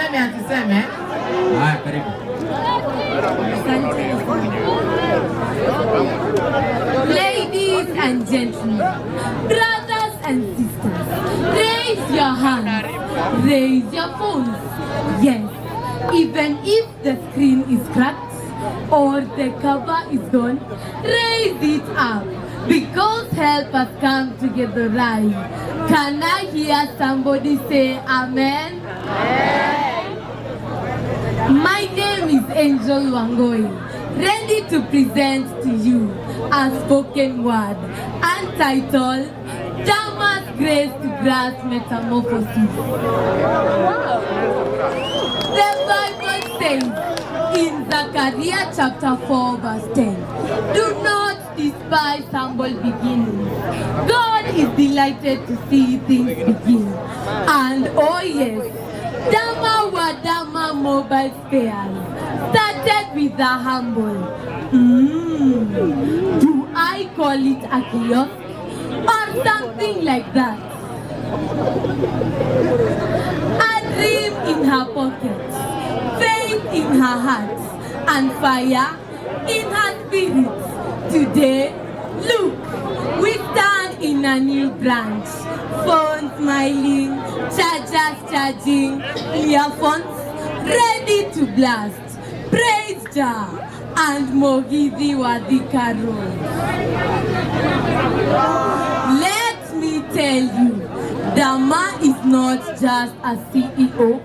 Aseme asiseme? Haya, karibu. Asante. Ladies and gentlemen, brothers and sisters, raise your hands, raise your phones. Yes, even if the screen is cracked or the cover is gone, raise it up because help has come to Githurai. Can I hear somebody say amen? My name is Angel Wangoi, ready to present to you a spoken word entitled Dama's Grace to Grass Metamorphosis. The Bible says in Zechariah chapter 4 verse 10, "Do not despise humble beginnings." God is delighted to see things begin. And oh yes, Dama Wadama Mobile Spares started with a humble. Do I call it a kiosk or something like that? A dream in her pocket, faith in her heart, and fire in her spirit. Today, look, we stand in a new branch. Phones smiling, chargers charging, earphones ready to blast. Praise Jah and Mugithi wa Thika Road. Let me tell you, Dama is not just a CEO.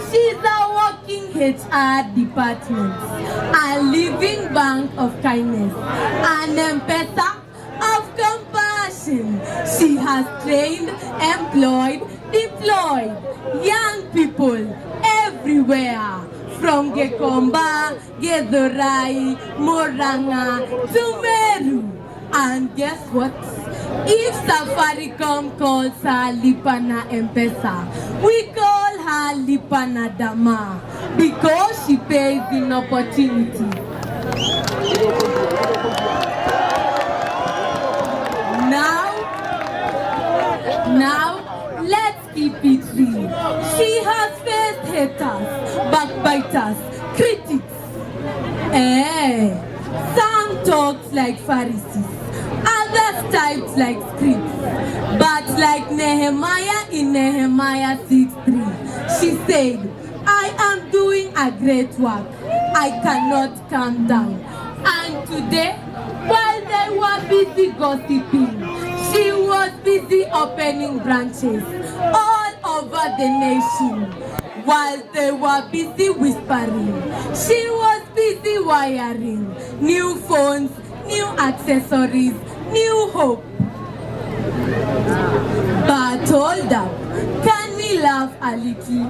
She's a walking HR department, a living bank of kindness, an M-Pesa of compassion. She has trained, employed, deployed young people everywhere from Gikomba, Githurai, Murang'a to Meru. And guess what? If Safaricom calls her Lipa na M-Pesa, we call her Lipa na Dama because she pays in opportunity. Now, let's keep it real. She has faced haters, backbiters, critics. Some talked like Pharisees, others typed like scripts. But like Nehemiah in Nehemiah 6:3, she said, "I am doing a great work. I cannot calm down." And today, while they were busy gossiping, she was busy opening branches all over the nation. While they were busy whispering, she was busy wiring new phones, new accessories, new hope. But hold up, can we laugh a little?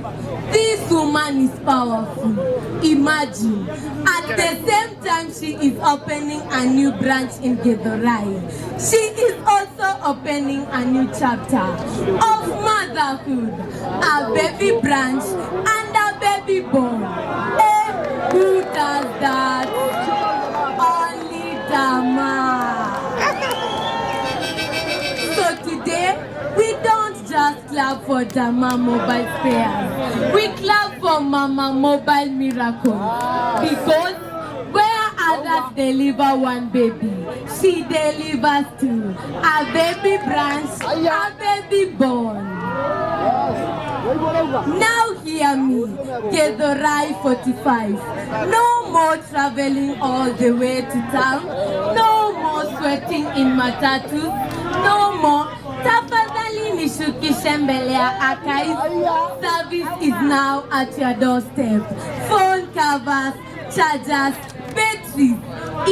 This woman is powerful. Imagine, at the same time she is opening a new branch in Githurai, she is also opening a new chapter of motherhood, a baby branch and a baby born. Eh, who does that? Only Dama. So today, we don't just clap for Dama Mobile Spares. We clap for Mama Mobile Miracle. Because where others deliver one baby, she delivers two. A baby branch, a baby born. Now hear me, Githurai 45. No more traveling all the way to town. No more sweating in matatus. No more "tafadhali nishukishe mbele ya archives." Service is now at your doorstep. Phone covers, chargers, batteries,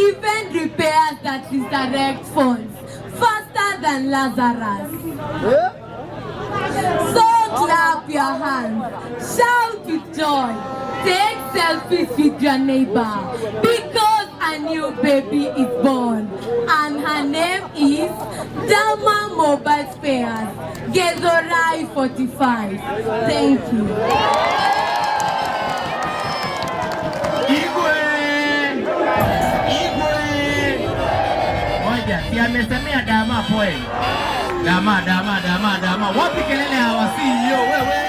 even repairs that resurrect phones faster than Lazarus. So clap your hands, shout with joy, take selfies with your neighbor because a new baby is born and her name is Dama Mobile Spares, Githurai 45. Thank you. Igwe! Igwe! Moja, si amesemea Dama poem. Dama, Dama, Dama, Dama. Wapi kelele ya wa CEO wewe?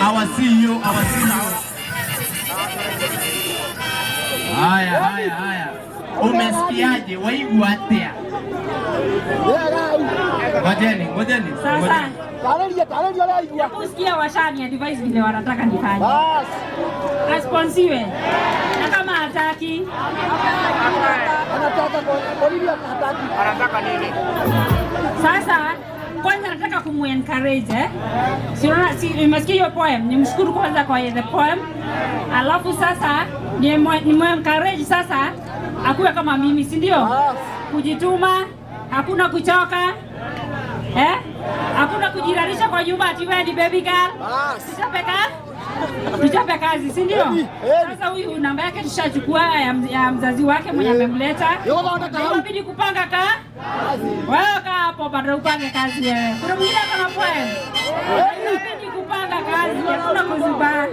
Our CEO, our CEO. Haya, haya, haya. Umesikiaje? Waigua atia? Ngojeni, ngojeni. Sasa Ngojeni. Tarĩria, tarĩria ũrĩa aigua. Kusikia washani advise vile wanataka nifanye. Bas. Asponsiwe. Na kama hataki, Anataka kwa nini hataki? Sasa kwanza nataka kumu encourage, eh. Si unaona, si umesikia hiyo poem? Nimshukuru kwanza kwa the poem. Alafu sasa nimu encourage sasa akuwe kama mimi, si ndio? Bas. Kujituma, hakuna kuchoka. Eh? Hakuna kujirarisha kwa nyumba ati wewe ni baby girl. Bas. Tuchape kazi, si ndio? Heri, heri. Sasa huyu namba yake tushachukua ya mzazi wake mwenye amemleta. Yoko wanataka hau. Inabidi kupanga ka. Wewe kaa hapo bado upange kazi wewe. Kuna mwingine ako na poem. Inabidi kupanga kazi, hakuna kuzubaa.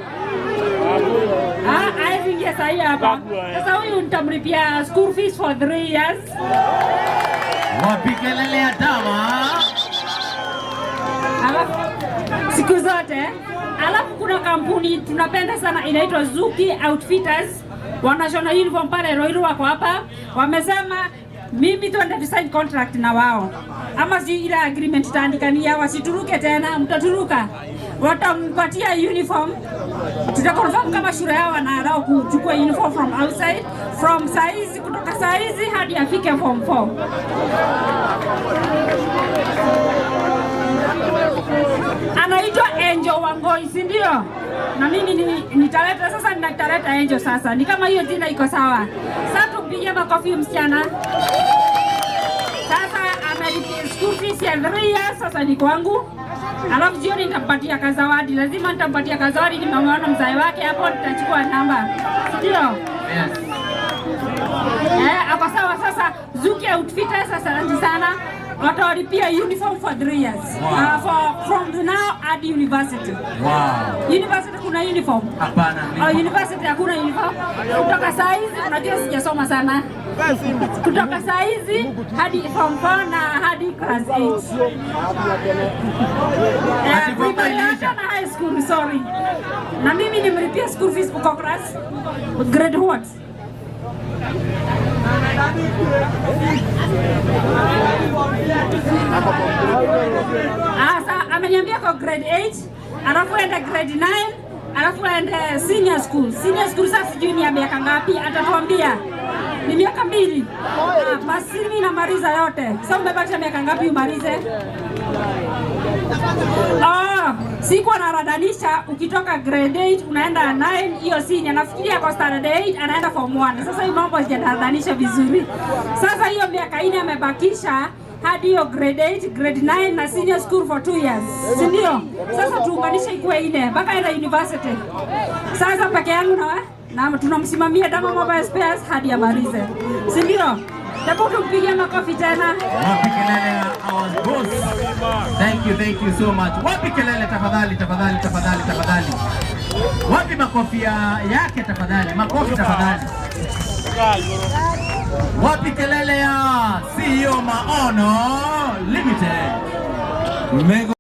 Ah, hawezi ingia sahi hapa. Sasa huyu nitamlipia school fees for 3 years. Wapi kelele ya Dama? Alafu siku zote. Alafu kuna kampuni tunapenda sana inaitwa Zuki Outfitters, wanashona uniform pale Ruiru, wako hapa, wamesema mimi tuende tu sign contract na wao, ama si ile agreement taandikania, wasituruke tena, mtaturuka. Watampatia uniform, tutaconfirm kama shule yao wanaallow kuchukua uniform from outside from saizi, kutoka saizi hadi afike form 4. Anaitwa Angel Wangoi, si ndio? Na mimi nitaleta sasa, nitaleta Angel sasa. Ni kama hiyo jina iko sawa. Sasa tumpigie makofi msichana. Sasa amelipia school fees ya 3 years, sasa ni kwangu. Alafu jioni nitampatia kazawadi, lazima nitampatia kazawadi. Nimemwona mzae wake hapo, nitachukua namba, si ndio? Yes. Eh, ako sawa sasa. Zuki Outfitters, asante sana. Watawalipia uniform for 3 years. Wow. For from now hadi university. University kuna uniform? Hapana. Oh, university hakuna uniform. Kutoka saa hizi, unajua sijasoma sana. Kutoka saa hizi hadi form 4 na hadi class 8. Eh, Ati form four primary iliisha? hata na high school, sorry. Na mimi nimlipia school fees uko class grade what? Ah, sa ameniambia kwa grade 8, alafu aende grade 9, alafu aende senior school. Senior school sasa sijui ni ya miaka ngapi, atatuambia. Ni miaka 2. Ah, basi mimi namaliza yote. Sasa umebakisha miaka ngapi umalize? Ah, siku anaradanisha ukitoka grade 8 unaenda 9, hiyo senior. Nafikiria kwa standard 8 anaenda form 1. Sasa hii mambo sijaradanisha vizuri. Sasa hiyo miaka 4 amebakisha hadi hiyo grade 8, grade 9 na senior school for 2 years. Si ndio? Sasa tuunganishe ikuwe 4 mpaka enda university. Sasa peke yangu na tunamsimamia Dama Mobile Spares hadi amalize. Si ndio? Hebu tumpigie makofi tena. Wapi kelele ya our boss? Thank you, thank you so much. Wapi kelele tafadhali, tafadhali, tafadhali, tafadhali. Wapi makofi yake tafadhali? Makofi tafadhali. Wapi kelele ya CEO Maono Limited? Mego